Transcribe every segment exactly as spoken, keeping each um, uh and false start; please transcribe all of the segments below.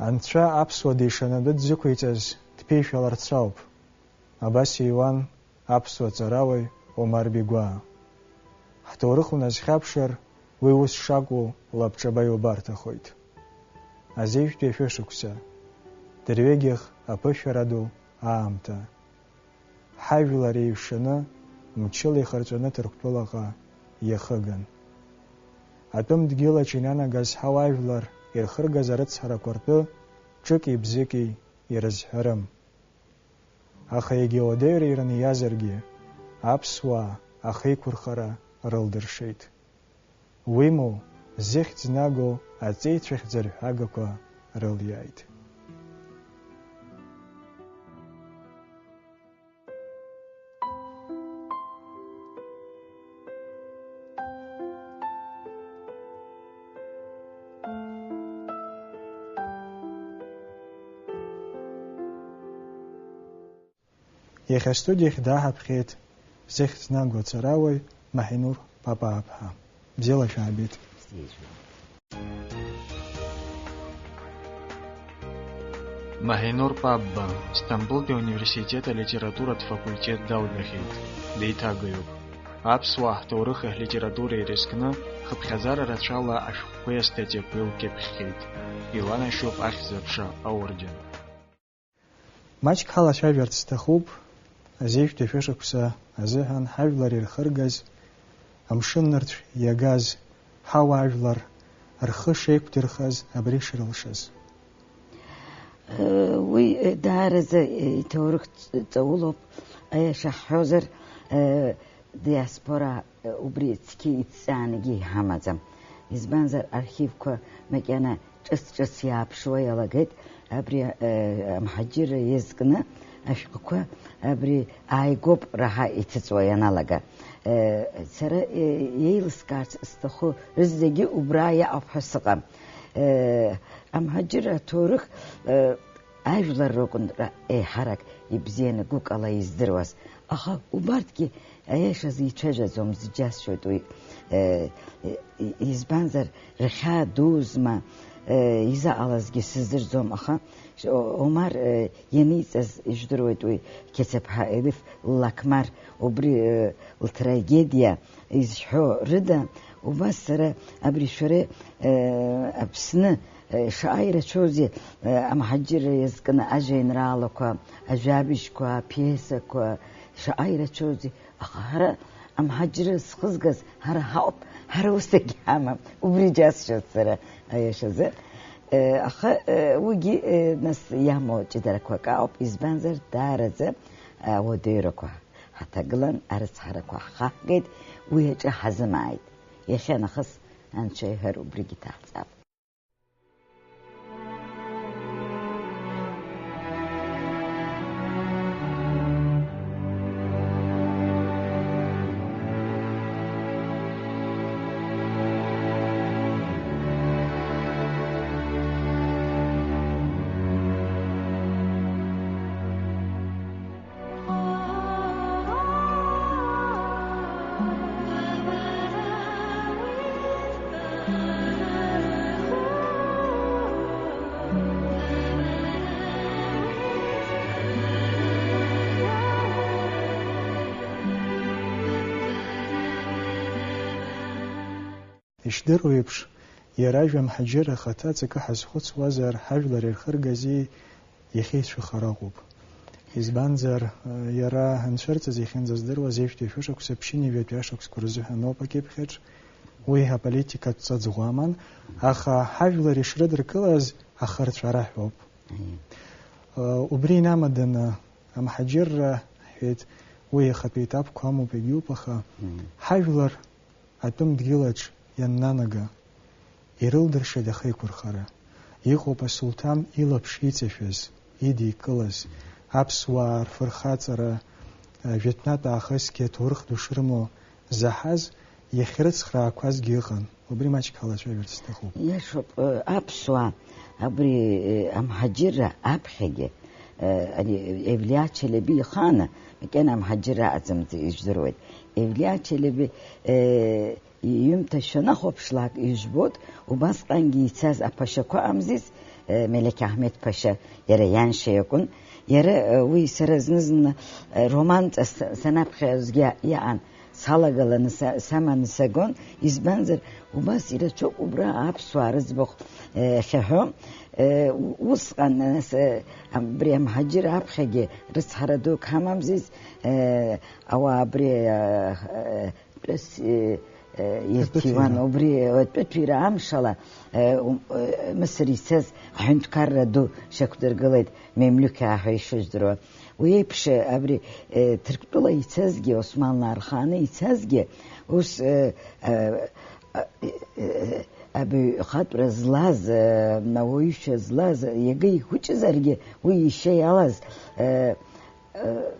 Анцәа аԥсуа дишанатәы дзықәиҵаз дԥишәаларц ауп. Абас иуан аԥсуа ҵарауаҩ Омар Бигәаа. Ҳҭоурых уназхьаԥшыр, уи ус шакәу лабҿаба иубарҭахоит. Азеижәтәи ашәышықәса, дырҩегьых аԥышәара ду аамҭа. Ҳажәлар еиҩшаны, мчыла ихырҵәаны Ҭырқәтәылаҟа иахыган. Атәым дгьылаҿ инанагаз ҳауаажәлар ирхыргаз арыцҳарақәа ртәы ҿыки-бзыки ирызҳәарым. Аха егьа уадаҩра ирыниазаргьы, аԥсуаа ахеиқәырхара рылдыршеит. Уимоу, зыхьӡ наго аҵеицәа хьӡырҳәагақәа рылиааит. Иахьа астудиахь дааҳаԥхьеит зыхьӡ наго ацарауаҩ Маҳинур Папааԥҳа. Бзиала шәаабеит. Маҳинур Папба, Сҭамбултәи ауниверситет алитературатә факультет далгахьеит, деиҭагаҩуп. Аԥсуаа ҳҭоурыхи ҳлитературеи ирызкны, хыԥхьаӡара рацәала ашәҟәқәеи астатиақәеи лкьыԥхьхьеит. Иланашьоуп Ахьӡ-аԥша аорден. Маҷк ҳалацәажәарц сҭахуп, азеижәтәи шәышықәса азыҳәан ҳажәлар ирхыргаз, амшын нырцә иагаз, ҳауаажәлар рхы шеиқәдырхаз абри шрылшаз. Уи даараӡа иҭоурых ҵаулоуп, аиаша ҳҳәозар, диаспора убри цқьа идҵаанагьы иҳамаӡам. Избанзар, архивқәа макьана ҿыц-ҿыц иааԥшуа иалагеит, абри, э, амҳаџьырра иазкны ашәҟәқәа абри ааигәоуп раҳа иҭыҵуа ианалага. Э, сара, э, еилыскаарц сҭаху рызегьы убра иаҟоуп ҳәа сыҟам. Э, амҳаџьырра аҭоурых, э, ажәлар ракәын еиҳарак ибзианы гәыкала издыруаз. Аха убарҭгьы аиашазы ицәажәаӡом, зџьасшьоит уи. Е, е, избанзар, рхьаа дуузма, е, изаҟалазгьы сыздырӡом, аха О-, Омар, е, ианиҵаз ижәдыруеит уи, Қьецаԥҳа Елиф Ллақмар убри, е, лтрагедиа изҳәо рыда, убас сара абри шәара, е, Аԥсны, е, шаҟа ирацәоузеи, е, амҳаџьырра иазкны ажәеинраалақәа, ажәабжьқәа, аԥиесақәа, шаҟа ирацәоузеи. Аха ҳара амҳаџьырра зхызгаз ҳара ҳауп, ҳара усгьы ҳамам, убри џьасшьоит сара, аиашазы. Е, аха, е, уигьы, е, нас иамоу ҷыдарақәак ауп, избанзар, даараӡа, е, ауадаҩрақәа ҳаҭагылан, арыцҳарақәа ҳхаҳгеит, уи аҿы ҳазымааит. Иахьа нахыс, анцәа иҳәар, убригьы ҭаҳҵап. Ишдыру еиԥш, иара ажәа мҳаџьырра ахаҭа аҵакы ҳазхәыцуазар, ҳажәлар ирхыргази иахьеицәыхароу акәуп. Избанзар, иара анцәырҵыз иахьынӡаздыруаз ижәтәи шәышықәса ԥшьынҩажәатәи ашықәсқәа рзыҳәан ауп акьыԥхьаҿ. Уи аполитикатә ҵаҵӷәы аман, аха ҳажәлар ишрыдыркылаз ахырҵәара ҳәоуп. Мм. Убри инамаданы амҳаџьырра, ҳҳәеит, уи иахатәи етапқәа амоуп, егьиуп, аха Мм. ҳажәлар атәым дгьылаҿ ианнанага, ирылдыршеит ахеиқәырхара. Иҟоуп асулҭан илаԥш иҵашәаз, идикылаз, аԥсуаа рфырхаҵара, жәытәнатә аахысгьы аҭоурых ду шрымоу заҳаз, иахьрыцхраақәазгьы ыҟан. Убри маҷк ҳалацәажәарц сҭахуп. Иашоуп, э, аԥсуаа, абри, э, амҳаџьырра аԥхьагьы, э, ари Евлиа Чалеби ихааны, макьана амҳаџьырра аӡамзи, ижәдыруеит. Евлиа Чалеби, э, иҩымҭа шәанахәаԥшлак ижәбоит, убасҟангьы ицаз аԥашьақәа амзиц, Мелеқь Аҳмеҭ-ԥашьа иара ианшьа иакәын. Иара, уи сара зны-зынла романҵас санаԥхьаҩазгьы иаан, салагаланы са-, саманы сагон, избанзар, убас ирацәоуп убра аԥсуаа рыӡбахә ахьаҳәо. Усҟан, нас, абри амҳаџьыр аԥхьагьы рыцҳара дук ҳамамзиз, ауаа абри, тәыс, э, э, ирҭиуан, убри, э, атәытәира амшала, э, у-, э, Мысыр ицаз аҳәынҭқарра ду шьақәдыргылеит, мемлюқьаа ҳәа ишыжәдыруа. Уи еиԥш, э, абри, э, Ҭырқәтәыла ицазгьы, Османлаа рхааны ицазгьы, ус, э, э, э, э, абаҩхатәра злаз, э, ауаҩышьа злаз, иага ихәыҷызаргьы, уи ишьа иалаз, э,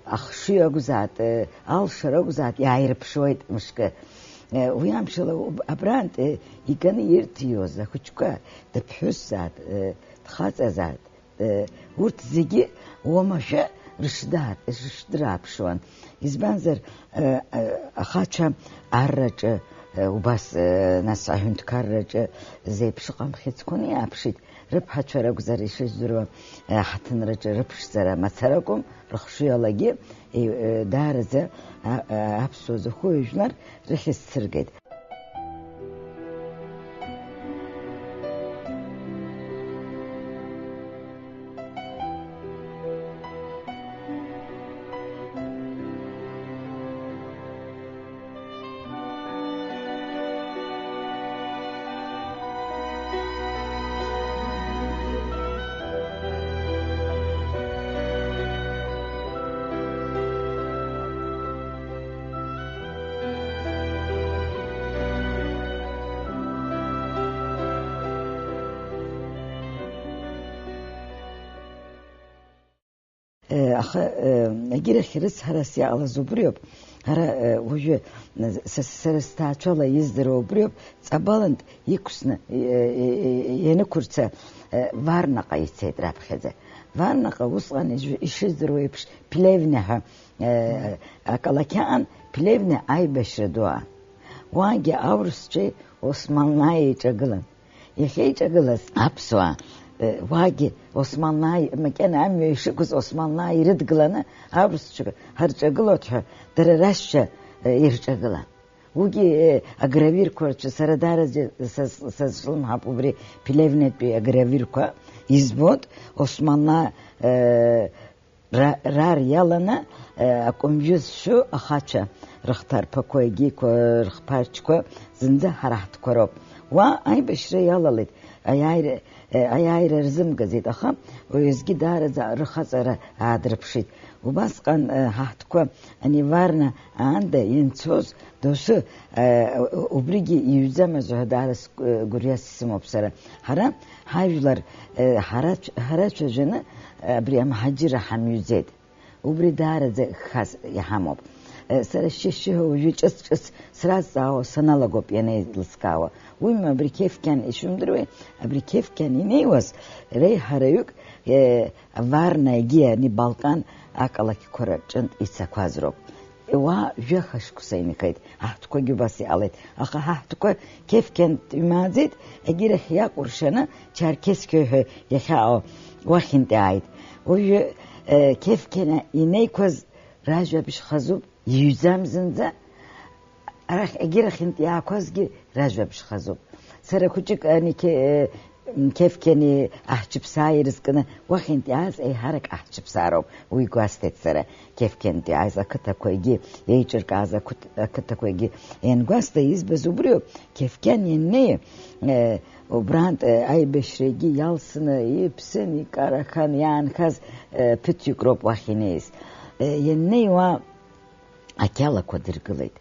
ахшыҩ акәзааит, алшара акәзааит, иааирԥшуеит мышкы. Уи амшала уб-, абрантә иганы ирҭиуаз ахәыҷқәа, дыԥҳәысзааит, дхаҵазааит, урҭ зегьы уамашәа рышдаат-, рышдырааԥшуан. Избанзар, ахацәа арраҿы, убас, нас аҳәынҭқарраҿы зеиԥш ыҟам хьыӡқәаны иааԥшит. Рыԥҳацәа ракәзар, ишыжәдыруа, аҳҭынраҿы рыԥшӡара мацара акәым, рыхшыҩалагьы, е, даараӡа, а, а, аԥсуа захәы жәлар рыхьӡ цәыргеит. Аха, егьирахь рыцҳарас иҟалаз убриоуп. Ара, уажәы, са, сара сҭаацәала издыруа убриоуп, Ҵабалынтә иқәсны, ианықәырца, Варнаҟа ицеит раԥхьаӡа. Варнаҟа усҟан ишыжәдыруа еиԥш Плевне ҳәа, акалақь аҟан, Плевне аибашьра ду аан. Уаагьы аурысцәеи Османлааи еиҿагылан. Иахьеиҿагылаз аԥсуаа, уаагьы Османлааи, макьана амҩа ишықәыз Османлааи ирыдгыланы, аурысцәа ҳарҿагылоит ҳәа, дара рашьцәа ирҿагылан. Уигьы, агравирқәа рҿы сара даараӡа саз-, сазҿлымҳап убри Плевнетәи агравирқәа, избоит, Османлаа, ра-, рар иаланы, акәымжәы зшәу ахацәа рыхҭарԥақәа, егьиқәа, рыхԥарчқәа зынӡа ҳара ҳтәқәа роуп. Уа аибашьра иалалеит, аиааира, аиааира рзымгаӡеит, аха уеизгьы даараӡа рыхаҵара аадырԥшит. Убасҟан, ҳаҳҭқәа ани Варна аанда ианцоз, Доусы, э, убригьы иҩӡамызт ҳәа даара сгәы-, гәырҩас исымоуп сара. Ҳара ҳажәлар, э, ҳара-, ҳарацәажәаны, э, абри амҳаџьырра ҳамҩӡеит. Убри даараӡа ххас иҳамоуп. Э, сара шьышьыҳәа уажәы ҿыц-ҿыц сразҵаауа саналагоуп ианеилыскаауа. Уимоу абри Қьефқьан ишәымдыруеи, абри Қьефқьан инеиуаз, реиҳараҩык, э, Варна егьи ани Балкан ақалақьқәа рҿынтә ицақәаз роуп. Уа жәаха шықәса инхеит, ҳаҳҭқәагьы убас иҟалеит. Аха ҳаҳҭқәа Қьефқьантә имааӡеит, егьирахь иакәыршаны Чарқьесқьои ҳәа иахьаҟоу уахьынтә иааит. Уажәы, э, Қьефқьана инеиқәаз ражәабжь хазуп, иҩӡам зынӡа, арахь егьирахьынтә иаақәазгьы ражәабжь хазуп. Сара хәыҷык ани Қье-, э, Қьефқьани аҳчыԥсаа ирызкны уахьынтә иааз еиҳарак аҳчыԥсаароуп, уи гәасҭеит сара. Қьефқьантә иааз ақыҭақәа егьи, еиҿыркааз ақыҭ-, ақыҭақәа егьи иангәасҭа избаз убриоуп, Қьефқьан ианнеи, э, убрантә, э, аибашьра егьи иалсны, иԥсын, икарахан иаанхаз, э, ԥыҭҩык роуп уахь инеиз. Э, ианнеи уа ақьалақәа дыргылеит.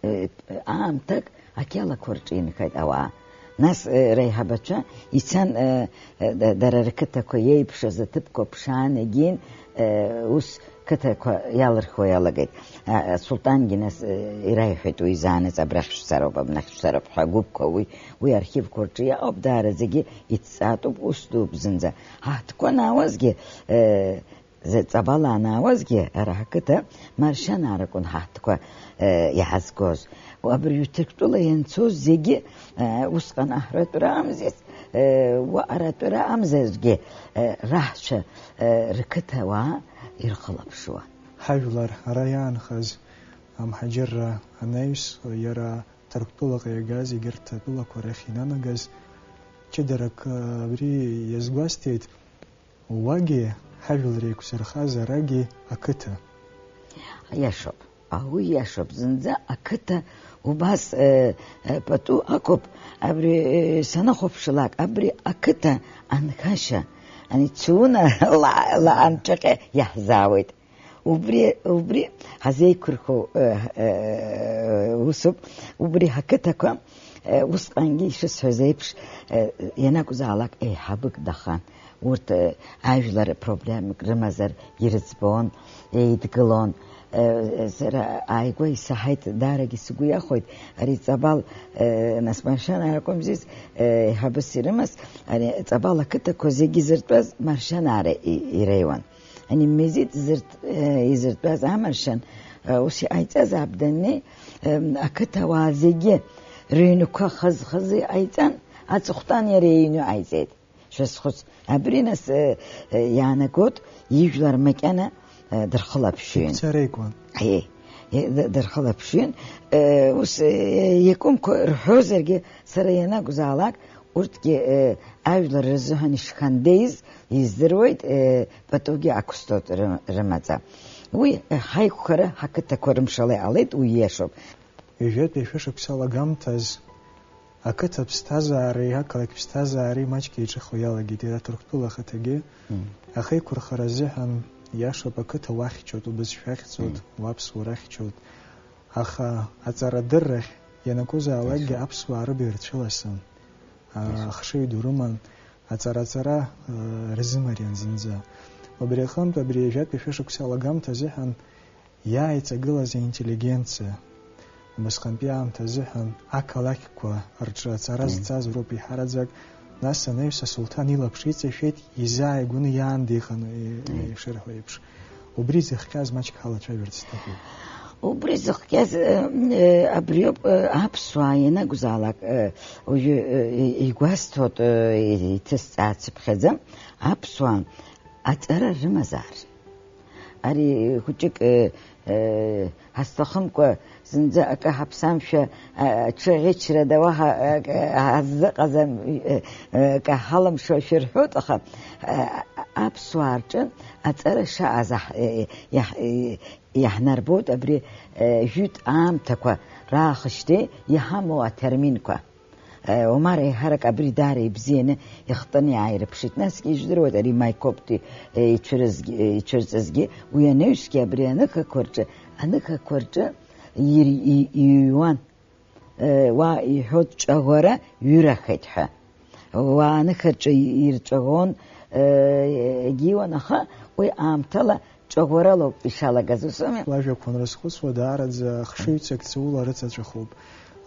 Э, аамҭак ақьалақәа рҿы инхеит ауаа. Нас, э, реиҳабацәа ицан, э, э, да-, дара рқыҭақәа иеиԥшыз аҭыԥқәа ԥшаан егьин, э, ус қыҭақәа иалырхуа иалагеит. А, асулҭангьы нас, э, ираиҳәеит уи изаанаҵ абрахь шәцароуп, абнахь шәцароуп ҳәа агәыԥқәа уи, уи архивқәа рҿы иҟоуп, даараӡагьы иҭҵаатәуп, ус дууп зынӡа. Ҳаҳҭқәа анаауазгьы, э, Зы ҵабал анаауазгьы, ара ҳқыҭа маршьанааракәын ҳаҳҭқәа, э, иаҳазгоз. Абыржәы Ҭырқәтәыла ианцоз зегьы, э, усҟан аҳәратәы раамзеит, Уаҟа ратәара амзаргьы, раҳцәа, рқыҭауаа ирхылаԥшуан. Ҳажәлар ара иаанхаз амҳаџьырра анаҩс, иара Ҭырқәтәылаҟа иагаз егьырҭ атәылақәа рахь инанагаз ҷыдарак абри иазгәасҭеит. Уагьы ҳажәлар еиқәзырхаз арагьы ақыҭа. Иашоуп. Уи иашоуп, зынӡа ақыҭа убас, э, э, пату ақәуп, абри, э, санахәаԥшлак, абри ақыҭа анхашьа, ани Цуна ла-, лаанҿаҟьа иаҳзаауеит. Убри, убри ҳазеиқәырхо, э, э, усуп, убри ҳақыҭақәа, э, усҟангьы ишысҳәаз еиԥш, э, ианакәзаалак еиҳабык дахан. Урҭ, э, ажәлар проблемак рымазар ирыӡбон, еидгылон. Э, сара ааигәа исаҳаит, даарагьы сгәы иахәоит, ари Ҵабал, э, нас Маршьанаа ракәымзи, э, еиҳабыс ирымаз, ари Ҵабал ақыҭақәа зегьы зыртәаз Маршьанаа ра-, и-, иреиуан. Ани Мезид зырт-, э, изыртәаз амаршьан, э, ус иҟаиҵазаап даннеи, э, ақыҭауаа зегьы рыҩнқәа хаз-хазы иҟаиҵан, аҵыхәтәан иара иҩны иҟаиҵеит. Шәазхәыц, абри нас, э, э, иаанагот, ижәлар макьана, э, дырхылаԥшҩын. Иқәцара икуан. Аиеи, э, д-, дырхылаԥшҩын. Э, ус, э, иакәымкәа рҳәозаргьы, сара ианакәзаалак, урҭгьы, э, ажәлар рзыҳәан ишхандеиз издыруеит, э, патугьы ақәсҵоит ры-, рымаҵа. Уи, э, ҳаиқәхара ҳақыҭақәа рымшала иҟалеит, уи иашоуп. Ҩажәатәи ашәышықәса алагамҭаз ақыҭа ԥсҭазаареи ақалақь ԥсҭазаареи маҷк еиҿыхо иалагеит иара Ҭырқәтәыла ахаҭагьы. Мм. Ахеиқәырхара азыҳәан иашоуп, ақыҭа уахьчоит, убызшәа ахьӡоит, Мм. уаԥсуара ахьчоит. Аха аҵарадыррахь ианакәызаалакгьы Иашоуп. аԥсуаа рыбаҩ рцәыласын. А, Иашоуп. Ахшыҩ ду рыман, аҵара-ҵара, а, рзымариан зынӡа. Убри аҟынтә абри ҩажәатәи ашәышықәса алагамҭа азыҳәан иааиҵагылаз аинтеллигенциа, убасҟантәи аамҭа азыҳәан ақалақьқәа рҿы аҵара Мм. зҵаз роуп еиҳараӡак, нас анаҩс асулҭан илаԥш иҵашәеит, изааигәаны иаанда иҟан, е-, Мм. ишырҳәо еиԥш. Убри зыхҟьаз маҷк ҳалацәажәарц сҭахуп. Убри зыхҟьаз, э, э, абриоуп, э, аԥсуаа ианакәзаалак, э, уажәы, э, и-, игәасҭоит, э, и-, иҭысҵаарц иԥхьаӡа, аԥсуаа аҵара рымазаар. Ари хәыҷык, э, э, ҳазҭахымкәа зынӡа акы ҳаԥсамшәа, э, аҽы ӷьычрада уаҳа, э, э, ҳаззыҟаӡам, э, э, акы ҳалымшо шәырҳәоит, аха, э, аԥсуаа рҿы аҵара шаҟаз аҳ-, э, э, иаҳ-, э, иаҳнарбоит абри, э, жәытә аамҭақәа раахышьҭеи иҳамоу атерминқәа. Омар еиҳарак абри даара ибзианы ихтын иааирԥшит. Насгьы ижәдыруеит, ари Маикоптәи, е, ицәырызгьы, е, ицәырҵызгьы, уи анаҩсгьы абри аныхақәа рҿы, аныхақәа рҿы ир-, и-, иҩуан. Е, уа иҳәоит, ҿаӷәара ҩырахеит ҳәа. Уа аныха рҿы ирҿаӷәон, е, егьиуан, аха уи аамҭала ҿаӷәаралоуп ишалагаз, ус ауми? Лажәақәа анрызхәыцуа, даараӡа хшыҩҵак ҵаула рыцаҵәахоуп.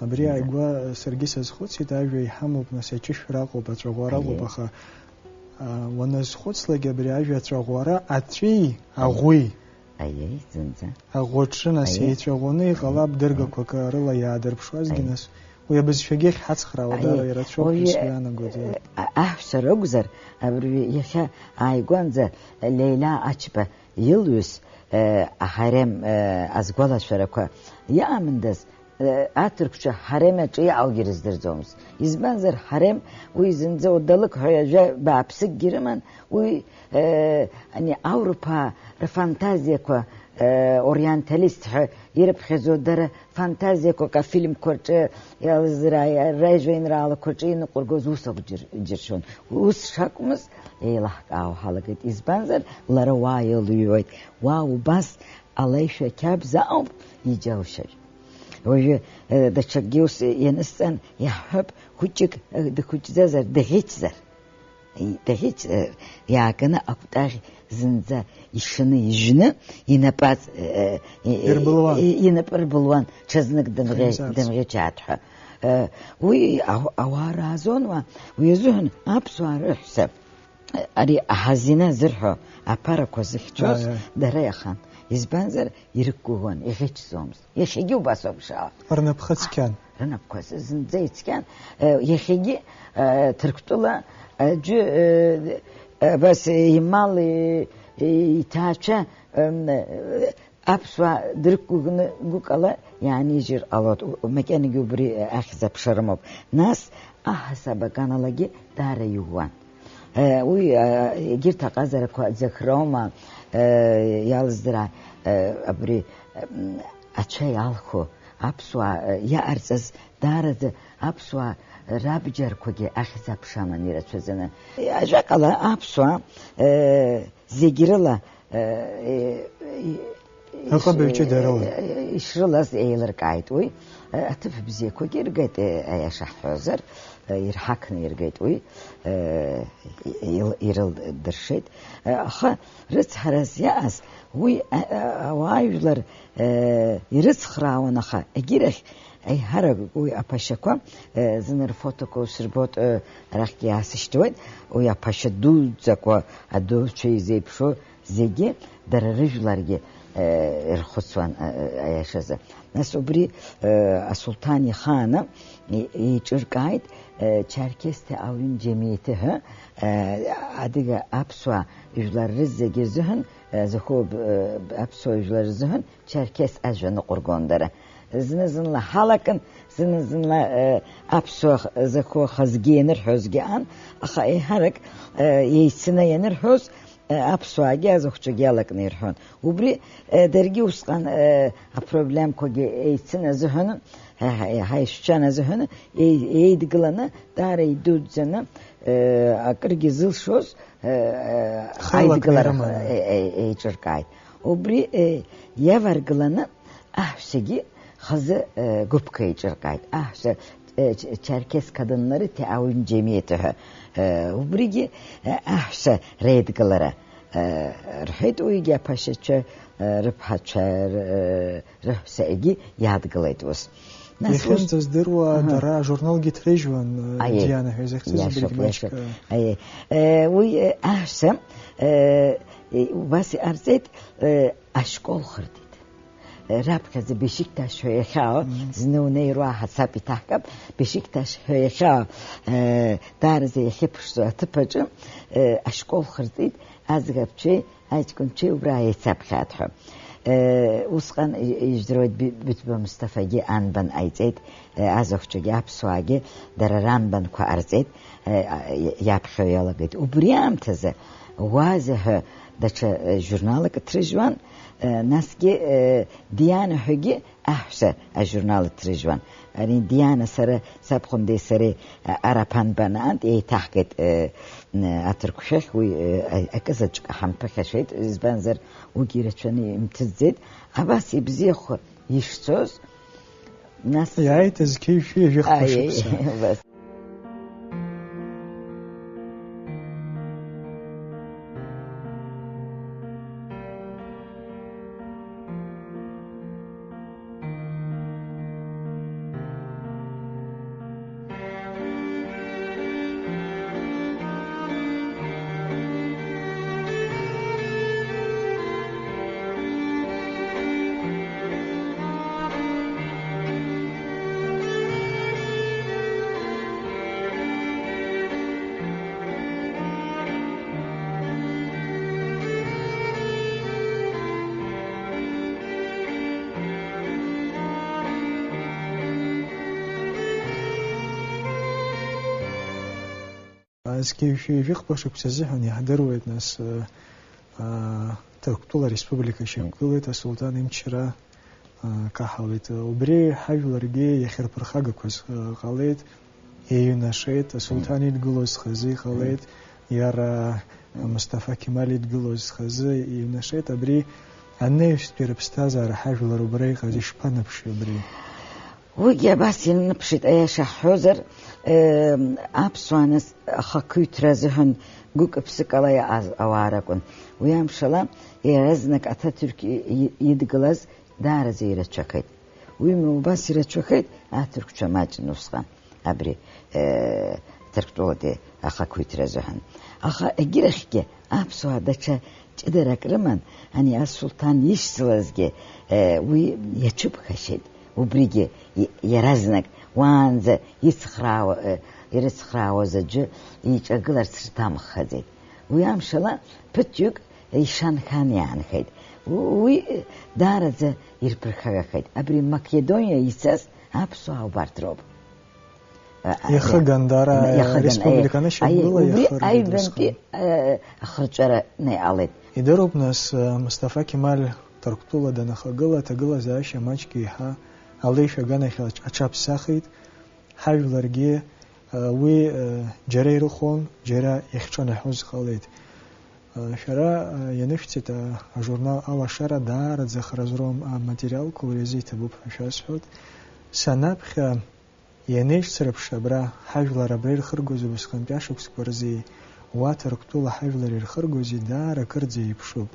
Абри Мгм. ааигәа саргьы сазхәыцит, ажәа иҳамоуп, нас, аҷышәра ыҟоуп, аҵәаӷәара ыҟоуп, Аиеи. аха, а, уаназхәыцлак абри ажәа аҵәаӷәара аҵәи Аиеи. аӷәи. Аиеи, зынӡа. Аӷәаҿы, нас, Аиеи. еицәаӷәаны иҟалап Аиеи. дыргақәак рыла иаадырԥшуазгьы, Аиеи. нас, уи абызшәагьы ахьҳацхраауа Аиеи. дара ирацәоуп ҳәа Уи, сгәы иаанагоит, э, иара. а-, аҳәса ракәзар, абри иахьа ааигәанӡа Леила Ачба илҩыз, э, аҳарем, э, азгәалашәарақәа иаамындаз, э, аҭырқәцәа ҳарем аҿы иҟоугьы рыздырӡомызт. Избанзар, ҳарем уи зынӡа удалықь ҳәа ҩажәа бааԥсыкгьы рыман, уи, э, ани, аурԥаа рфантазиақәа, э, ориенталист ҳәа ирыԥхьаӡо дара фантазиақәак афильмқәа рҿы, иалызраа, ражәеинраалақәа рҿы иныҟәыргоз ус акәу џьыр-, џьыршьон. Ус шакәмыз еилаҳкаауа ҳалагеит. Избанзар, лара уа илыҩуеит. Уа убас алеишәа қьабз ауп иџьаушьаҩ. Уажәы, э, даҽакгьы ус ианысҵан, иаҳҳәап, хәыҷык, э, дыхәыҷӡазар, дӷьычзар. Дӷьыч, э, иааганы акәтаӷь зынӡа ишаны ижьны, инапы аҵ-, э, э, Ирбылуан. э, инапы рбылуан, ҽазнык дымӷьа-, Хьымӡац. дымӷьычааит ҳәа. Э, уи ау-, ауаа раазон уа, уи азыҳәан аԥсуаа рыҳәса, э, ари аҳазина зырҳәо аԥарақәа зыхьчоз Ааи, ааи. дара иахан. Избанзар, ирықәгәыӷуан, иӷьычӡомызт. Иахьагьы убас ауп ишаауа. Рнапхы цқьан. Рынапқәа зынӡа ицқьан, э, иахьагьы, э, Ҭырқәтәыла аӡәы, э, абас имал, э, иҭаацәа, м, аԥсуаа дрықәгәыӷны гәыкала иаанижьыр ҟалоит. У-, макьанагьы убри ахьӡ-аԥша рымоуп. Нас аҳасаб аганалагьы даара иууан. Э, уи, э, егьырҭ аҟазарақәа Ӡахроума, э, иалздыра, э, абри, м, ацәа иалху аԥсуаа, э, иаҟарҵаз даараӡа аԥсуаа рабџьарқәагьы ахьӡ-аԥша аман ирацәаӡаны. Ажәакала, аԥсуаа, э, зегь рыла, э, э, э, Аҟабаҩ ҷыдарала. Э, ишрылаз еилыркааит уи. Э, аҭыԥ бзиақәагьы иргеит, э, аиаша ҳҳәозар, э, ирҳақны иргеит уи, э, ил-, ирылдыршеит. Э, аха рыцҳарас иааз уи, э, э, ауаажәлар, э, ирыцхраауан, аха егьирахь аиҳарак уи аԥашьақәа, э, зны рфотоқәа усырбоит, э, арахьгьы иаасышьҭуеит, уи аԥашьа дуӡӡақәа адуцәа изеиԥшу, зегьы дара рыжәларгьы, э, ирхәыцуан, э, э, аиашазы. Нас убри, э, асулҭан ихааны и-, еиҿыркааит, э, Чарқьесҭи аҩын џьемиеҭы ҳәа, э, адыга аԥсуаа жәлар рызегьы рзыҳәан, э, зыхәо, э, аԥсуа жәлар рзыҳәан Чарқьес ажәа ныҟәыргон дара. Зны-зынла ҳалакын, зны-зынла, э, аԥсуа х-, зыхәо хазгьы ианырҳәозгьы аан, аха еиҳарак, э, еицны ианырҳәоз, э, аԥсуаагьы азахәцәагьы иалакны ирҳәон. Убри, э, даргьы усҟан, э, апроблемқәагьы еицын азыҳәаны, ҳа, ҳа, ҳаишәцәан азыҳәаны, еи-, еидгыланы, даара идуӡӡаны, э, акыргьы зылшоз, э, э, Хаилак аидгылара ирыманы. Е-, е-, еиҿыркааит. Убри, э, иаваргыланы аҳәсагьы хазы, э, гәыԥк еиҿыркааит. Аҳәса, э, ч-, Чарқьес қадынларыҭи аҩын џьемиеҭы ҳәа, э, убригьы, э, аҳәса реидгылара, э, рҳәеит, уигьы аԥашьацәа, э, рыԥҳацәа, р-, э, рыҳәса егьи иадгылеит ус. Нас ус Иахьынӡаздыруа Аҳа. Дара ажурналгьы ҭрыжьуан, э, Аиеи. Диана ҳәа изыхьӡыз Иашоуп, абригь маҷк, иашоуп. Э, Аиеи. Э, уи, э, аҳәса, э, э, убас иҟарҵеит, э, ашкол хыртит. Э, раԥхьаӡа Бешикташ ҳәа иахьаау, Мгм. Зны унеир уа ҳасаб иҭаҳкып, Бешикташ ҳәа иахьаау, э, даараӡа иахьыԥшӡоу аҭыԥ аҿы, э, ашкол хыртит, аӡӷабцәеи аҷкәынцәеи убра еицаԥхьаат ҳәа. Э, усҟан, и-, ижәдыруеит, Би-, Биҭба Мусҭафагьы анбан ҟаиҵеит, э, азахәцәагьы аԥсуаагьы дара ранбанқәа ҟарҵеит, э, а, и-, иаԥхьо иалагеит. Убри аамҭазы Уаза ҳәа даҽа, э, журналак ҭрыжьуан, э, насгьы, э, Диана ҳәагьы аҳәса ажурнал ҭрыжьуан. Ари Диана сара, сабхәындеи сареи, а, ара ԥанбанаант еиҭаҳгеит, э, н-, аҭырқәшәахь, уи, э, а-, акызаҵәык ҳамԥыхьашәеит, избанзар, уигьы ирацәаны имҭыҵӡеит. Абас ибзиахо ишцоз, нас Иааит зқьи жәшәи жәохәба Аиеи, шықәса. Убас. Зқьи жәшәи жәохәба шықәса азыҳәан иаҳдыруеит, нас, а, а, Ҭырқәтәыла Республика шьақәгылеит, асулҭан имчра, а, каҳауеит. Убри ҳажәларгьы иахьырԥырхагақәаз, а, ҟалеит, еиҩнашеит, асулҭан идгылоз хазы иҟалеит, иара Мусҭафа Кемал идгылоз хазы иҩнашеит. Абри анаҩстәи рыԥсҭазаара ҳажәлар убра иҟаз ишԥанаԥши абри? Уигьы абас иныԥшит, аиаша ҳҳәозар, э, аԥсуаа нас ахақәиҭра азыҳәан гәык-ԥсыкала иааз ауаа ракәын. Уи амшала, иаразнак Аҭатүрқь и-, и-, идгылаз даараӡа ирацәахеит. Уимоу убас ирацәахеит, аҭырқәцәа маҷын усҟан, абри, э, Ҭырқәтәылатәи ахақәиҭра азыҳәан. Аха егьирахьгьы аԥсуаа даҽа ҷыдарак рыман, ани асулҭан ишьцылазгьы, э, уи иацәыԥхашьеит. Убригьы и-, иаразнак уаанӡа ицхраауа, э, ирыцхраауаз аӡәы иҿагыларц рҭамхаӡеит. Уи амшала ԥыҭҩык ишанхан иаанхеит. У-, уи, э, даараӡа ирԥырхагахеит. Абри Македониа ицаз аԥсуаа убарҭ роуп. Э, Иахыган дара иахыган, республика э, анышьақәгыла аи, убри иахыргеит аҩбантәи, усҟан. Э, ахырҵәара неиҟалеит. Идыруп, нас, э, Мусҭафа Кемаль Ҭырқәтәыла данахагыла, аҭагылазаашьа маҷк еиҳа алеишәа аганахь аҽ-, аҽаԥсахит. Ҳажәларгьы, э, уи, э, џьара ирыхон, џьара иахьҿанаҳәоз ҟалеит. Э, шәара, э, ианышәҵеит, э, ажурнал Алашара даараӡа хра зром аматериалқәа, уи азы иҭабуп ҳәа шәасҳәоит. Санаԥхьа, ианеишьцырԥш абра, ҳажәлар абра ирхыргоз убысҟантәи ашықәсқәа рзы уа Ҭырқәтәыла ҳажәлар ирхыргози даара акырӡа еиԥшуп.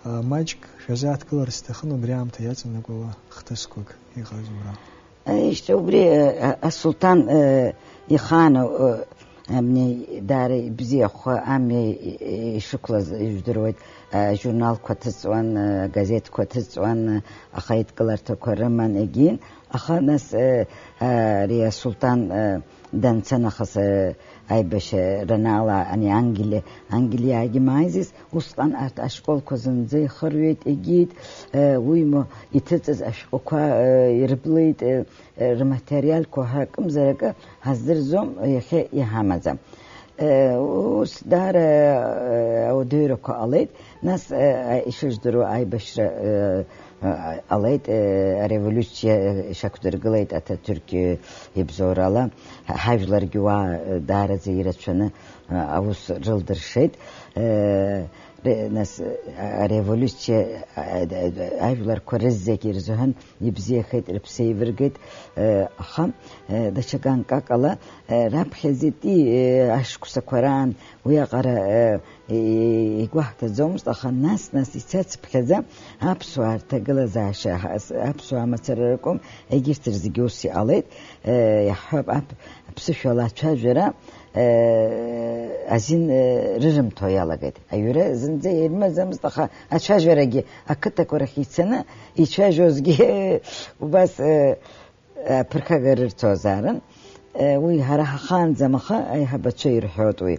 Маҷк шәазааҭгылар сҭахын убри аамҭа иаҵанакуала хҭысқәак иҟаз уара. Ишьҭа убри, э, асулҭан, э, ихаан, э, амни даара ибзиахәха амҩа ишықәлаз ижәдыруеит, э, ажурналқәа ҭыҵуан, э, агазеҭқәа ҭыҵуан, э, ахаидкыларҭақәа рыман егьин, аха нас, э, э, ари асулҭан, э, данца нахыс, э, аибашьра анаала ани Ангелиа, Ангелиаагьы мааизис, усҟан арҭ ашколқәа зынӡа ихырҩеит, егьит, э, уимоу иҭыҵыз ашәҟәқәа, э, ирблит, э, рматериалқәа ҳәа акымзар акы ҳаздырӡом, иахьа иҳамаӡам. Э, ус даара, э, ауадаҩрақәа ҟалеит, нас, э, ишыжәдыруа аибашьра, э, э, ҟалеит, э, ареволиуциа, э, шьақәдыргылеит Аҭатүрқь, э, ибзоурала, ҳа-, ҳажәларгьы уа, э, даараӡа ирацәаны, э, аус рылдыршеит. Э, ре-, нас, э, ареволиуциа, э, э, э, ажәларқәа рызегьы ирзыҳәан ибзиахеит, рыԥсы еивыргеит, э, аха, э, даҽа ганкакала, э, раԥхьаӡатәи, э, ашықәсақәа раан уиаҟара, э, и-, игәаҳҭаӡомызт, аха нас-нас ицацыԥхьаӡа аԥсуаа рҭагылазаашьа, ас-, аԥсуаа мацара ракәым, егьырҭ рзегьы ус иҟалеит, э, иаҳҳәап, ап-, аԥсышәала ацәажәара, э, азин, э, рырымҭо иалагеит. Аҩра зынӡа ирымаӡамызт, аха ацәажәарагьы ақыҭақәа рахь ицаны ицәажәозгьы убас, э, аԥырхага рырҭозаарын. Э, уи ҳара ҳахаанӡам, аха аиҳабацәа ирҳәоит уи.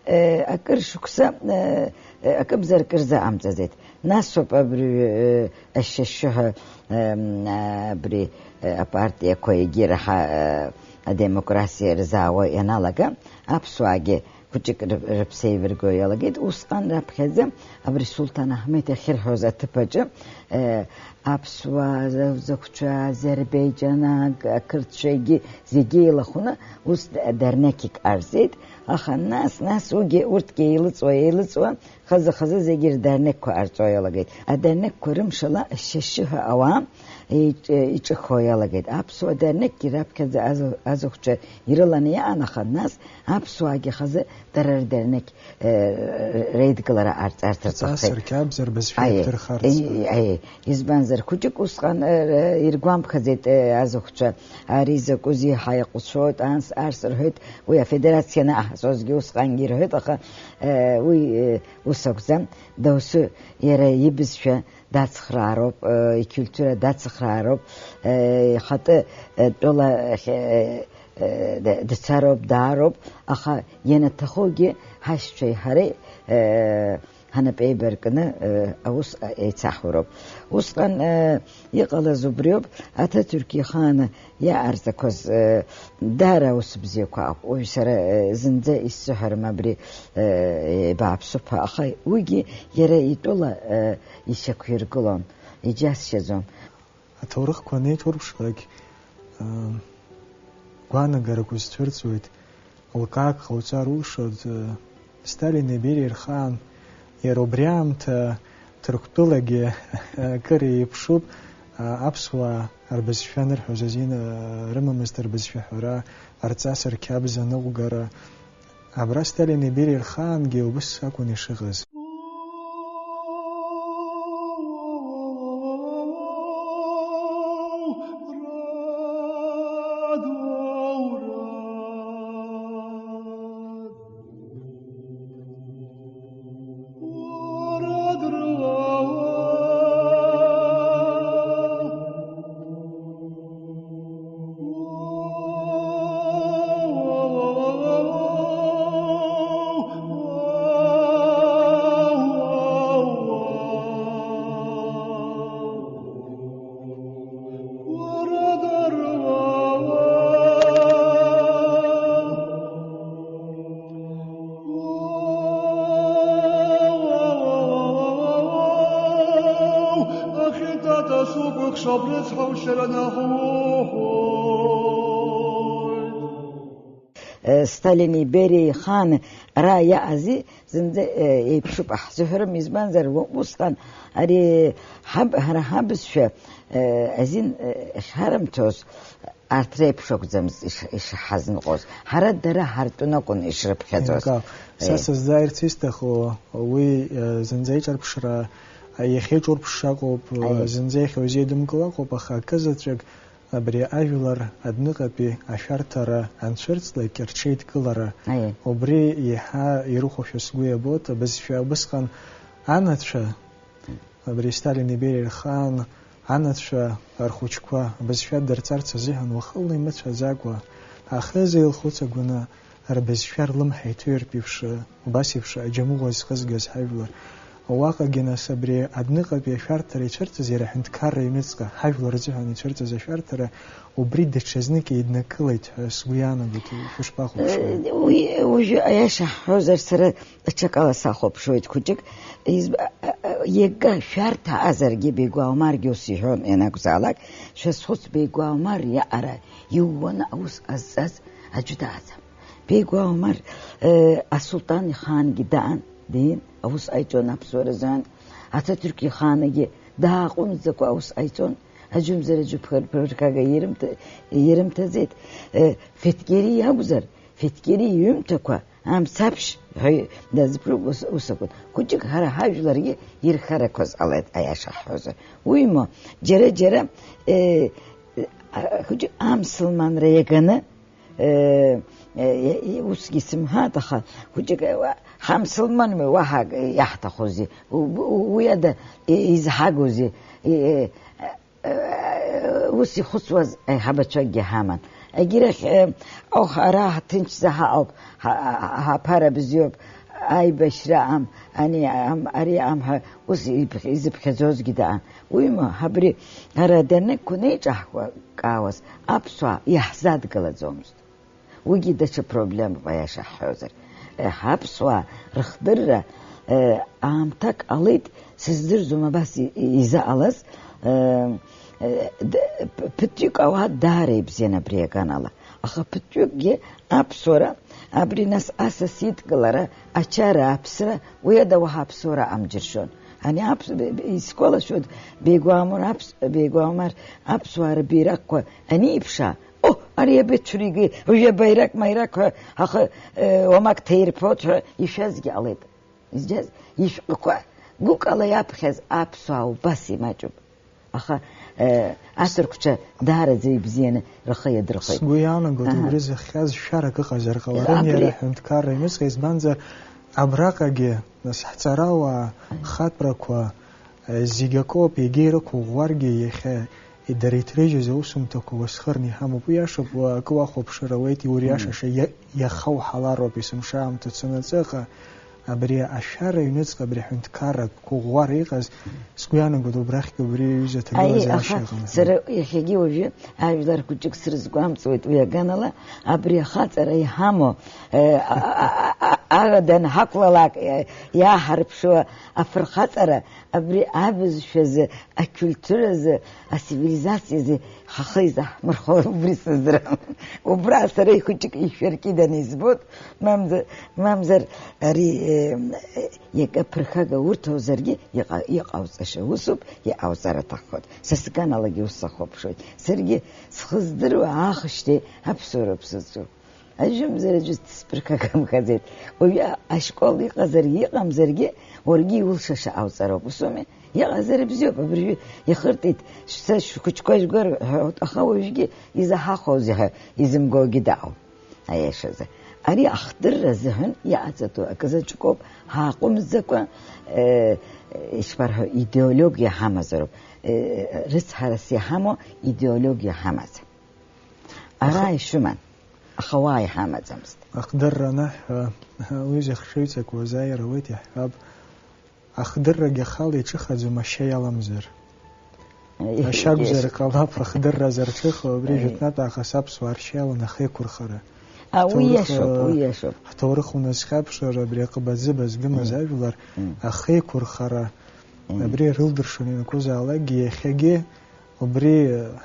Э, акыр шықәса, э, э, акымзар кырза амҵаӡеит. Насоуп абри, э, ашьшьыҳәа, э, м, абри, э, апартиақәа егьи раҳа, э, адемократиа рзаауа ианалага, аԥсуаагьы хәыҷык ры-, рыԥсеивырго иалагеит. Усҟан раԥхьаӡа абри Сулҭан Аҳмеҭ иахьырҳәоз аҭыԥ аҿы, э, аԥсуаа, зықәцәа, азербеиџьан, ак-, ақырҭцәа егьи зегьы еилахәны ус д-, дернеқьк ҟарҵеит. Аха нас, нас уигьы, урҭгьы еилыҵуа, еилыҵуа, хазы-хазы зегьы рдернеқьқәа ҟарҵо иалагеит. Адернеқьқәа рымшала ашьшьыҳәа ауаа иҿ-, иҿыхо иалагеит. Аԥсуа дернеқьгьы раԥхьаӡа азу-, азыхәцәа ирыланы иаан, аха нас аԥсуаагьы хазы дара рдернеқь, э, реидгылара ҟарҵарц рҭаххеит. Ҵасырқьабзар бызшәа Аиеи, еиқәдырхарц. Аиеи, аиеи. Избанзар, хәыҷык усҟан, э, иргәамԥхаӡеит, э, азыхәцәа, ари закәызеи, ҳаиҟәцәоит, анс, арс рҳәеит, уи афедерациа анаҟаҳҵозгьы усҟангьы ирҳәеит, аха, э, уи, э, ус акәӡам, досу иара ибызшәа дацхраароуп, э, икультура дацхраароуп, э, ихатәы, э, тәыла, э, э, д-, дцароуп, даароуп, аха ианаҭахугьы ҳашьцәеи ҳареи, э, ҳанапеибаркны, э, аус, э, еицаҳуроуп. Усҟан, э, иҟалаз убриоуп, Аҭатүрқь ихааны иаарҵақәаз, э, даара аус бзиақәа акәын. Уажә сара, э, зынӡа исзыҳәарым абри, э, бааԥсуп ҳәа, аха уигьы иара итәыла, э, ишьақәиргылон, иџьасшьаӡом. Аҭоурыхқәа анеиҭурԥшлак, э, гәаанагарақәа сцәырҵуеит. Лкаак ҟауҵар улшоит, э, Сталини Бериа ирхаан, иара убри аамҭа Ҭырқәтәылагьы акыр еиԥшуп, а, аԥсуаа рбызшәа анырҳәоз азин, а, рымамызт рбызшәа аҳәара, рҵас рқьабз аныҟәгара. Абра Сталини Бериа ирхаангьы убыс акәын ишыҟаз. Быхшоуп рыцҳаушьара наҳуҳәоит. Э, Сталини Бериеи хааны ара иаҟази зынӡа, э, еиԥшуп ҳзыҳәарым, избанзар, у-, усҟан ари ҳаб-, ҳара ҳабызшәа, э, азин, э, ахьҳарымҭоз, арҭ реиԥш акәӡамызт иш-, ишҳазныҟәоз. Ҳара дара ҳартәын акәын ишрыԥхьаӡоз. Еилкаауп. Са Э. сазҵаарц исҭаху, уи, э, зынӡа иҿырԥшра, э, иахьа иҿурԥшша акәуп, э, Аиеи. зынӡа иахьа узеидымкыло акәуп, аха акызаҵәык абри ажәлар адәныҟатәи ашәарҭара анцәырҵлак рҽеидкылара, Аиеи. убри еиҳа ирыхәошәа сгәы иабоит, абызшәа убысҟан анацәа, Абри Сталини Бериа рхаан анацәа рхәыҷқәа абызшәа дырҵарц азыҳәан уахынла имыцәаӡакәа, ахыза илхәыцагәаны рбызшәа рлымҳа иҭыҩыртә еиԥш, убас еиԥш аџьамыӷәа зхызгаз ҳажәлар. Уаҟагьы, нас, абри адәныҟатәи ашәарҭара ицәырҵыз иара аҳәынҭқарра аҩныҵҟа, ҳажәлар рзыҳәан ицәырҵыз ашәарҭара убри даҽазнык еиднакылеит ҳәа сгәы иаанагоит, шәышԥахәаԥшуеи? Уи, уажәы аиаша ҳҳәозар, сара даҽакала сахәаԥшуеит хәыҷык. Изб-, а, а, а, иага шәарҭа азаргьы, Беигәа Омаргьы ус иҳәон, ианакәзаалак, шәазхәыц, Беигәа Омар иаҟара иууаны аус ҟазҵаз аӡәы дааӡам. Беигәа Омар, э, асулҭан ихаангьы даан, диин, аус ҟаиҵон аԥсуара рзыҳәан, Ататүрк ихаанагьы дааҟәымҵӡакәа аус ҟаиҵон, аӡәымзар аӡәы ԥхыр-, ԥырхага ирымҭ-, ирымҭаӡеит. Э, Феҭгери иакәзар, Феҭгери иҩымҭақәа, амцаԥшь ҳәа дазыԥшуп ус, ус акәын. Хәыҷык ҳара ҳажәларгьы ирхарақәаз ҟалеит, аиаша ҳҳәозар. Уимоу, џьара-џьара, э, а, хәыҷык амсылманра иаганы, э, э, э, усгьы сымҳәааит, аха хәыҷык, э, уа-, ҳамсылманми, уаҳа иаҳҭахузеи? У-, у-, уи ада, э, изҳагузеи? Э, э, Ус ихәыцуаз аиҳабацәакгьы ҳаман. Егьирахь, э, оҳ, ара ҳҭынчӡа ҳаҟоуп, ҳа-, ҳа-, ҳаԥара бзиоуп, аибашьра ам, ани ам, ари ам ҳәа ус ибӷ-, изыԥхьаӡозгьы даан. Уимоу, абри ара данықәнеиҿаҳкаауаз аԥсуаа иаҳзадгылаӡомызт. Уигьы даҽа проблемоуп, аиаша ҳҳәозар. Э, ҳаԥсуаа рыхдырра, э, аамҭак ҟалеит, сыздырӡом абас и-, и-, изыҟалаз, э, э, д-, п-, ԥыҭҩык ауаа даара ибзиан абри аганала. Аха ԥыҭҩыкгьы аԥсуара, абри нас асас идкылара, ачара, аԥсра, уи ада уаҳа аԥсуара амџьыршьон. Ани аԥс-, б-, б-, исгәалашәоит, Беигәа Омар аԥс-, Беигәа Омар аԥсуаа рбиракқәа аниԥшаа, О, ари абацәыригеи, уажәы абаирак-маирак ҳәа, аха, э, уамак ҭаирԥоит ҳәа ишәазгьы ҟалеит. Изџьаз ишәҟәқәа гәыкала иаԥхьаз аԥсуаа убас имаҷуп. Аха, э, аҭырқәцәа даараӡа ибзианы рхы иадырхәеит. Сгәы иаанагоит, Аҳа. убри зыхҟьаз шәарак ыҟазар ҟаларын Абри иара аҳәынҭқарра аҩныҵҟа, избанзар, абраҟагьы, нас, ҳҵарауаа, Аҳа. хатәрақәа, Зегь акоуп, егьа ирықәыӷәӷәаргьы, иахьа дара иҭрыжьыз аусумҭақәа уасхырны иҳамоуп. Уи иашоуп, акы уахәаԥшыр ауеит, иуриашаша, Мм. иа-, иаха уҳалароуп, есымша аамҭа цаны аҵыҟа, абри ашәара аҩныҵҟа, абри аҳәынҭқарратә қәыӷәӷәара иҟаз, сгәы иаанагоит, убрахьгьы убри аҩыза Аиеи, аҭагылазаашьа аха ыҟан. сара иахьагьы уажәы ажәлар хәыҷык срызгәамҵуеит уи аганала, абри ахаҵара иҳамоу, э, а-, а-, а-, а-, ара данҳақәлалак, э, иааҳарԥшуа афырхаҵара, Абри абызшәазы, ақьултуразы, ацивилизациазы ҳхы изаҳмырхо убри сыздырам. Убра сара ихәыҷык ишәаркьыданы избоит, мамзар, мамзар ари, э, иага ԥырхага урҭозаргьы иҟа-, иҟауҵаша усуп, иҟауҵар аҭаххоит. Са сганалагьы ус сахәаԥшуеит. Саргьы схы здыруа аахышьҭеи аԥсуароуп сызҿу. Ажәымзар аӡәы дсԥырхагамхаӡеит. Уажәы ашкол иҟазаргьы иҟамзаргьы, уаргьы иулшаша ҟауҵароуп, усоуми? Иҟазар бзиоуп, абыржәы ихыртит, шәца шәхәыҷқәа жәгәар ҳәа, аха уажәгьы изаҳахәозеи ҳәа изымгогьы дыҟоуп, аиашазы. Ари ахдырра азыҳәан иҟаҵатәу акы заҵәыкоуп, ҳааҟәымҵӡакәа, э, ишԥарҳәо, идеологиа ҳамазароуп. Э, рыцҳарас иҳамоу идеологиа ҳамаӡам. Ара Аха- ишәыман, аха уаа иҳамаӡамызт. Ахдырра анаҳҳәа, уи зыхшыҩҵак уазааир ауеит иаҳҳәап, ахдыррагьы ахала иҿыхаӡом ашьа иаламзар. Э, Ашьа акәзар иашоуп. ҟалап, ахдырра зарҿыхо, абри Э. жәытәнатә аахыс аԥсуаа ршьа иалан ахеиқәырхара. А, уи Ҳҭоурых, иашоуп, э, уи иашоуп. ҳҭоурых уназхьаԥшыр, абри аҟыбаӡыба згымаз Мм. ажәлар Мм. ахеиқәырхара, Мм. абри рылдыршон ианакәызаалакгьы, иахьагьы Убри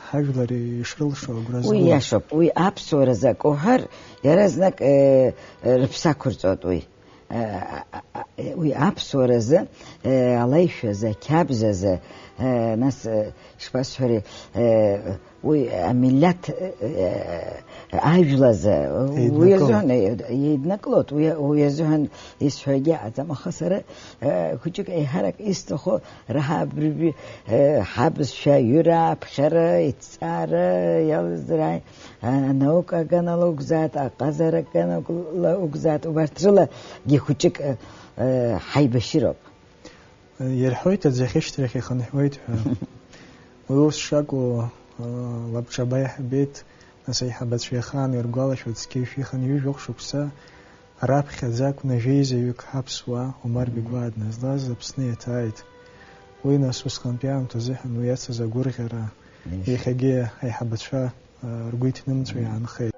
ҳажәлар ишрылшо агәра Уи згом. Иашоуп, уи аԥсуаразы акы уҳәар, иаразнак, э, э, рыԥсы ақәырҵоит уи. Э, а, а, а, уи аԥсуаразы, э, алеишәазы, ақьабзазы, э, нас, э, ишԥасҳәари, э, уи амилаҭ, э, э, ажәлазы, уи Еиднакылоит. Азыҳәан, э, еиднакылоит, уи, уи азыҳәан исҳәогьы аӡам, аха сара, э, хәыҷык еиҳарак исҭаху Раҳа абри, э, ҳабызшәа аҩыра, аԥхьара, иҭҵаара, иалазырааи, а, анаука аганала угзаат, аҟазара аганала угзаат, убарҭ рылагьы хәыҷык, э, э, ҳаибашьыроуп. Ирҳәоит, аӡахьышьҭрахь ихынҳәуеит ҳәа. Уи ус шакәу, э, лабҿаба иаҳбеит, нас аиҳабацәа иахаан иргәалашәоит, зқьи жәшәи хынҩажәи жәохә шықәса Раԥхьаӡа акәны жәеизаҩык ҳаԥсуаа Омар Бигәаа дназлаз Аԥсны иаҭааит. Уи нас усҟантәи аамҭа азыҳәан уи иацыз агәырӷьара Ишь. Иахьагьы аиҳабацәа, а, ргәы иҭнымҵәо иаанхеит.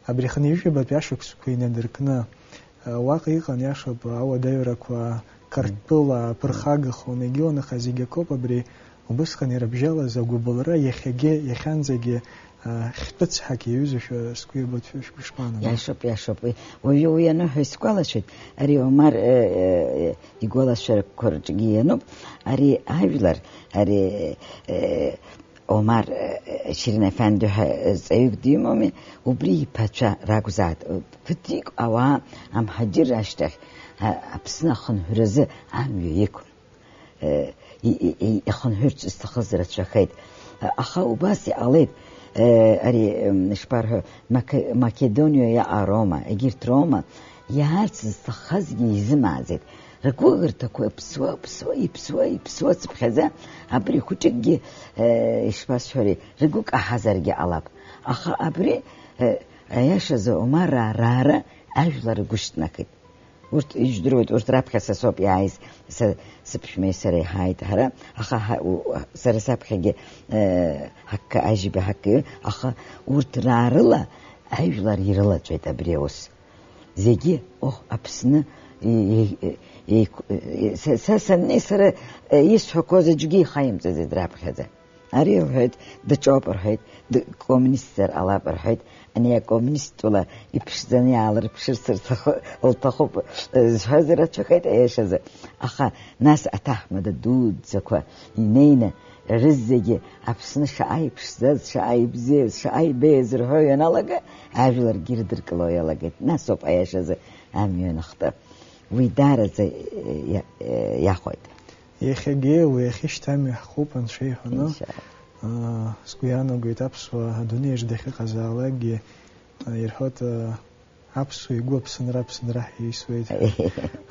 Абри хынҩажәижәабатәи ашықәсқәа инадыркны, уаҟа иҟан, иашоуп, ауадаҩрақәа, Қырҭтәыла аԥырхагахон, егьи уаныха зегь акоуп, абри Убысҟан ирыбжьалаз агәыбылра иахьагьы, иахьанӡагьы, а, хьтәы цҳак иаҩызошәа сгәы иабоит, шәгәышԥаанагои? Иашоуп, иашоуп. Уи, уажәы уи аныҳәа исгәалашәоит. Ари Омар, э, э, игәалашәарақәа рҿгьы иануп. Ари ажәлар, ари, э, Омар, э, Шьрин Афанди ҳәа, э, ҵаҩык димоуми, убри иԥацәа ракәзаат. Ԥыҭҩык ауаа амҳаџьыр ашьҭахь, а, Аԥсны ахынҳәразы амҩа иқәын. Э, и-, и-, и-, ихынҳәырц зҭахыз рацәахеит. Аха убас иҟалеит, э, ари, м, ишԥарҳәо, Маке-, Македониа иаҟа Рома, егьырҭ Рома иаарц зҭаххазгьы изымааӡеит. Ргәыӷырҭақәа ԥсуа, ԥсуа, иԥсуа, иԥсуа цыԥхьаӡа, абри хәыҷыкгьы, э, ишԥасҳәари, ргәы каҳазаргьы ҟалап. Аха абри, э, аиашазы Омараа раара ажәлар ргәы шьҭнахит. Урҭ ижәдыруеит, урҭ раԥхьа са соуп иааиз, са, сыԥшәмеи сареи ҳааит ҳара, аха ҳа-, у-, сара саԥхьагьы, э, ҳаккы, ажьиба ҳаккы, аха урҭ раарыла ажәлар ирылаҵәеит абри аус. Зегьы, оҳ, Аԥсны, и-, и-, и-, еиқә-, и-, са, са саннеи, сара, э, исҳәақәоз аӡәгьы ихаимҵаӡеит раԥхьаӡа. Ари, рҳәеит, даҿоуп, рҳәеит, д-, коммунистзар ҟалап, рҳәеит, ани акоммунисттәыла иԥшӡаны иаалырԥшырц рҭахы-, лҭахуп, э, зҳәаз рацәахеит, аиашазы. Аха нас аҭаҳмада дуӡӡақәа инеины, рызегьы Аԥсны шаҟа иԥшӡаз, шаҟа ибзиаз, шаҟа ибеиаз рҳәо ианалага, ажәларгьы ирыдыркыло иалагеит. Нас ауп аиашазы амҩан ахтәы. Уи даараӡа, э, иа-, э, иахәеит. Иахьагьы уи ахьышьҭамҩа ҳхуп, Анцәа иҳәаны. Иншалла. Аа, сгәы иаанагоит, аԥсуаа адунеиаҿ дахьыҟазаалакгьы, аа, ирҳәоит, аа, аԥсуа игәы Аԥсынра, Аԥсынра ҳәа исуеит.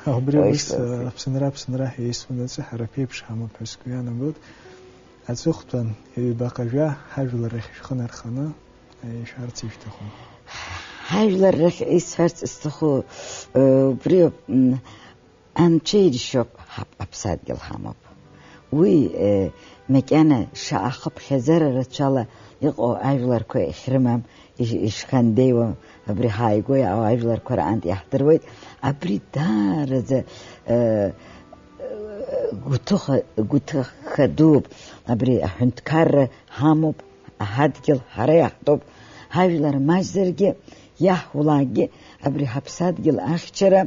Убри Уи ус, шьҭоуп. Аа, Аԥсынра, Аԥсынра ҳәа исуанаҵы ҳара ԥеиԥш ҳамоуп ҳәа сгәы иаанагоит. Аҵыхәтәан, ҩбаҟа жәа ҳажәлар рахь шәхы нарханы, аа, ишәҳәарц ишәҭаху. Ҳажәлар рахь исҳәарц сҭаху, э, убриоуп, м, Анцәа иршьоуп ҳаԥ-, аԥсадгьыл ҳамоуп. Уи, э, макьана шаҟа хыԥхьаӡара рацәала иҟоу ажәларқәа иахьрымам, иш-, ишхандеиуам, абри ҳааигәа иаау ажәларқәа раантә иаҳдыруеит. Абри даараӡа, э, гәҭыха-, гәҭыха дууп. Абри аҳәынҭқарра ҳамоуп. Ҳадгьыл ҳара иаҳтәуп. Ҳажәлар маҷзаргьы, иаҳулакгьы абри ҳаԥсадгьыл ахьчара,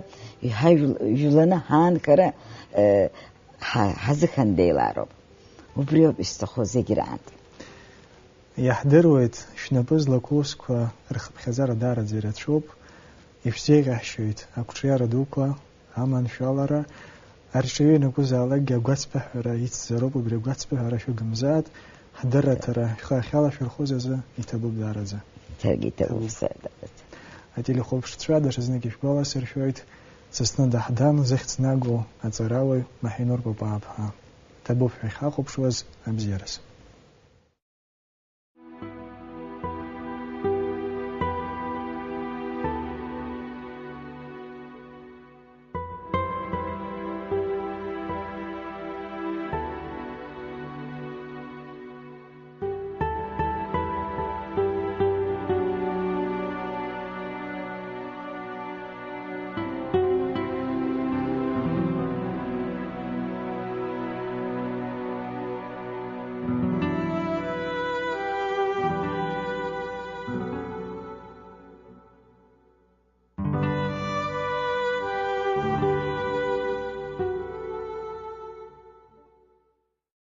иҳажәл-, жәланы ҳаанхара, э, ҳа-, ҳазыхандеилароуп. Убриоуп исҭаху зегь раан. Иаҳдыруеит, шәнапы злаку усқәа рхыԥхьаӡара даараӡа ирацәоуп. Ишәзеиӷьаҳшьоит ақәҿиара дуқәа, аманшәалара, арҿиаҩы ианакәызаалакгьы агәацԥыҳәара ицзароуп, убри агәацԥыҳәара шәыгымзааит, ҳдырраҭара шәхы ахьалашәырхәыз азы иҭабуп даараӡа. Саргьы иҭабуп, саргьы. Ателехәаԥшцәа даҽазнык ишәгәаласыршәоит, Сасны даҳдан зыхьӡ нагоу аҵарауаҩ Маҳинур Папаа-ԥҳа. Ҭабуп ҳәа иахьҳахәаԥшуаз абзиараз.